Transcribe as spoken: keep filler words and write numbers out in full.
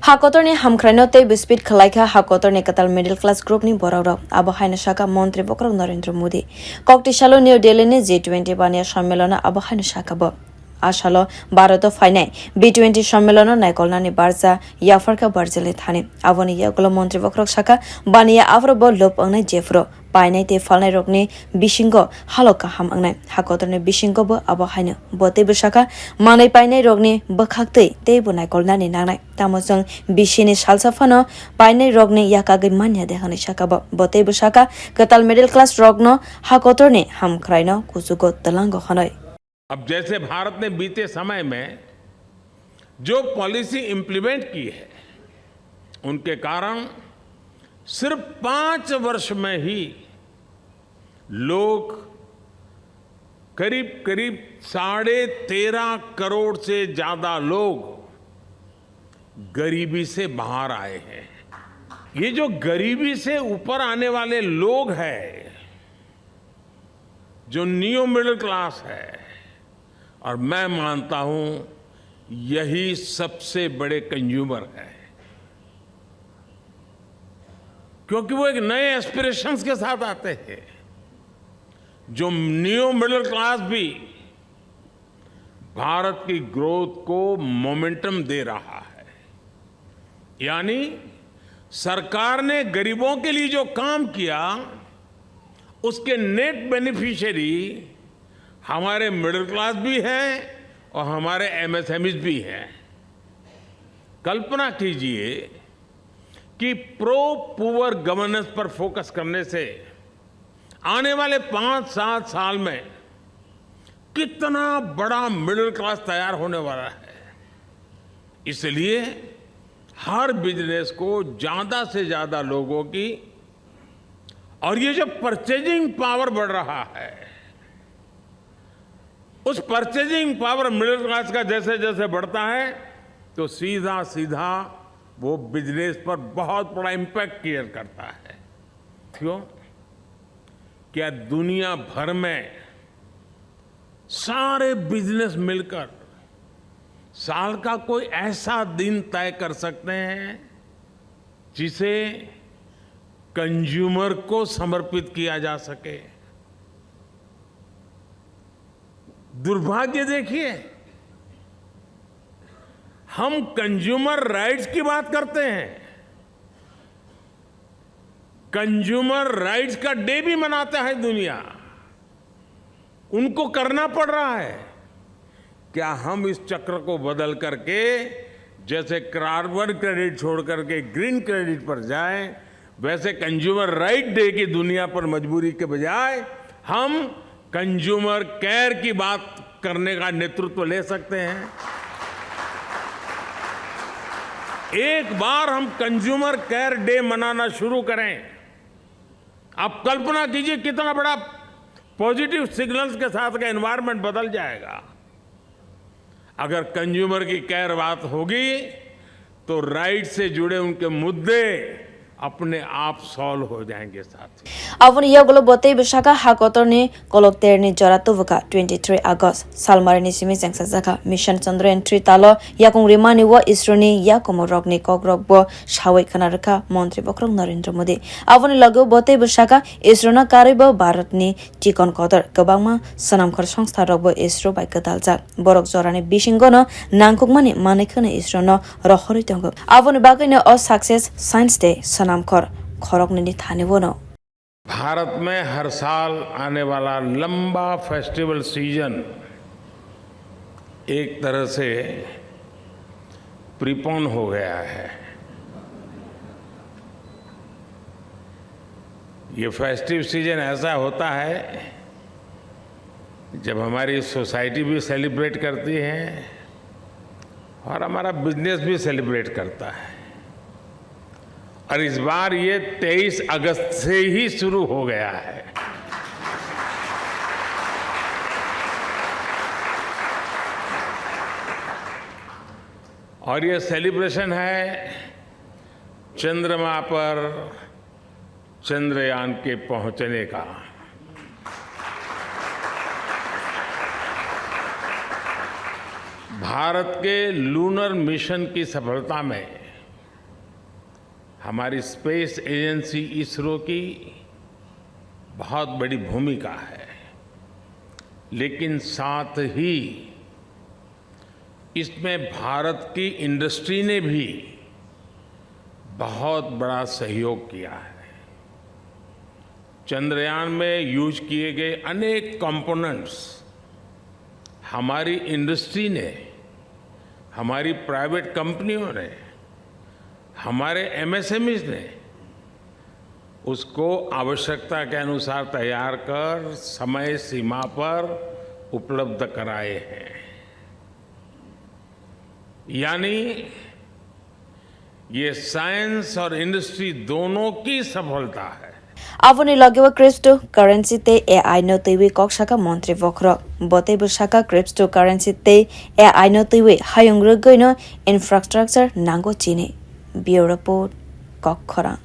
Ha kotorni hamkraino tei bispeed khwlaikha ha kotorni kwtal middle class groupni borokrok, abo haino sakha Montri Bokhorok Narendra Modi. Kokti salo New Delhini G twenty baniya sammelono abo haino sakha bo. A salo Bharoto phainai B twenty sammelono naikolnani barja yapharkha Brazilni thani. Aboni yagulo Montri Bokhorok sakha, baniya aphuru bo lop wngnai jephuru painai tei phalnairokni bisingo halo kaham wngnai. Ha kotorni bisingo bo abo haino. Bo teibo sakha, manwi painairokni bwkhaktwi teibo naikolnani nangnai. Tamo chwng bisini salsa phano painairokni yakagwi manya de hwnwi sakha bo. Bo teibo sakha, kwtal middle class rokno ha kotorni hamkraino kuchugo twlango hwnwi. अब जैसे भारत ने बीते समय में जो policy implement की है, उनके कारण सिर्फ पाँच वर्ष में ही लोग, करीब करीब साढ़े तेरह करोड़ से ज्यादा लोग गरीबी से बाहर आए हैं। ये जो गरीबी से ऊपर आने वाले लोग हैं, जो न्यू मिडिल क्लास है, और मैं मानता हूं यही सबसे बड़े कंज्यूमर है, क्योंकि वो एक नए एस्पिरेशंस के साथ आते हैं। जो न्यू मिडिल क्लास भी भारत की ग्रोथ को मोमेंटम दे रहा है, यानी सरकार ने गरीबों के लिए जो काम किया, उसके नेट बेनिफिशियरी हमारे मिडिल क्लास भी हैं और हमारे एमएसएमईज भी हैं। कल्पना कीजिए कि प्रो पुअर गवर्नेंस पर फोकस करने से आने वाले पांच सात साल में कितना बड़ा मिडिल क्लास तैयार होने वाला है। इसलिए हर बिजनेस को ज्यादा से ज्यादा लोगों की, और ये जो परचेजिंग पावर बढ़ रहा है, उस परचेजिंग पावर मिडिल क्लास का जैसे जैसे बढ़ता है, तो सीधा सीधा वो बिजनेस पर बहुत बड़ा इम्पैक्ट क्रिएट करता है। क्यों? क्या दुनिया भर में सारे बिजनेस मिलकर साल का कोई ऐसा दिन तय कर सकते हैं जिसे कंज्यूमर को समर्पित किया जा सके? दुर्भाग्य देखिए, हम कंज्यूमर राइट्स की बात करते हैं, कंज्यूमर राइट्स का डे भी मनाता है दुनिया, उनको करना पड़ रहा है। क्या हम इस चक्र को बदल करके जैसे कार्बन क्रेडिट छोड़ करके ग्रीन क्रेडिट पर जाएं, वैसे कंज्यूमर राइट डे की दुनिया पर मजबूरी के बजाय हम कंज्यूमर केयर की बात करने का नेतृत्व ले सकते हैं। एक बार हम कंज्यूमर केयर डे मनाना शुरू करें, आप कल्पना कीजिए कितना बड़ा पॉजिटिव सिग्नल्स के साथ का एनवायरनमेंट बदल जाएगा। अगर कंज्यूमर की केयर बात होगी तो राइट से जुड़े उनके मुद्दे अपने आप सॉल्व हो जाएंगे साथियों। Aboni yagulo bo teibo sakha, ha kotorni kolok terni jora tubuka twenty three August salmarini simi chengsajakha Mission Chandrayaan three talo yakung rimani o ISRO ni yakumo rokni kokrok bo sawi khna rwkha Montri Bokhorok Narendra Modi. Aboni loge o bo teibo sakha, ISRO no karwi bo Bharat ni chikon kotor kwbangma swnamkhor songstha rok bo ISRO bai kwtaljak. Borok jorani bisingo no nangkukmani manwi kheno ISRO no rohorwi tongo. Aboni bagwi no o success science tei swnamkhor khoroknwi ni thani o no. Bharat में हर साल आने वाला लंबा festival season एक तरह से प्रीपोन हो गया है। ये फेस्टिव सीजन ऐसा होता है जब हमारी सोसाइटी भी सेलिब्रेट करती है और हमारा बिजनेस भी सेलिब्रेट करता है। और इस बार ये तेईस अगस्त से ही शुरू हो गया है। और ये सेलिब्रेशन है चंद्रमा पर चंद्रयान के पहुंचने का। भारत के लूनर मिशन की सफलता में हमारी स्पेस एजेंसी इसरो की बहुत बड़ी भूमिका है, लेकिन साथ ही इसमें भारत की इंडस्ट्री ने भी बहुत बड़ा सहयोग किया है। चंद्रयान में यूज किए गए अनेक कंपोनेंट्स हमारी इंडस्ट्री ने, हमारी प्राइवेट कंपनियों ने, हमारे एमएसएमईज ने उसको आवश्यकता के अनुसार तैयार कर समय सीमा पर उपलब्ध कराए हैं। यानी ये साइंस और इंडस्ट्री दोनों की सफलता है। Aboni loge o crypto currency tei A I no twiwi kok saka montri bokhorok. Bo teibo saka crypto currency tei A I no twiwi hayung rwgwi no infrastructure nango chini. Bureau Report, Kokkhorang.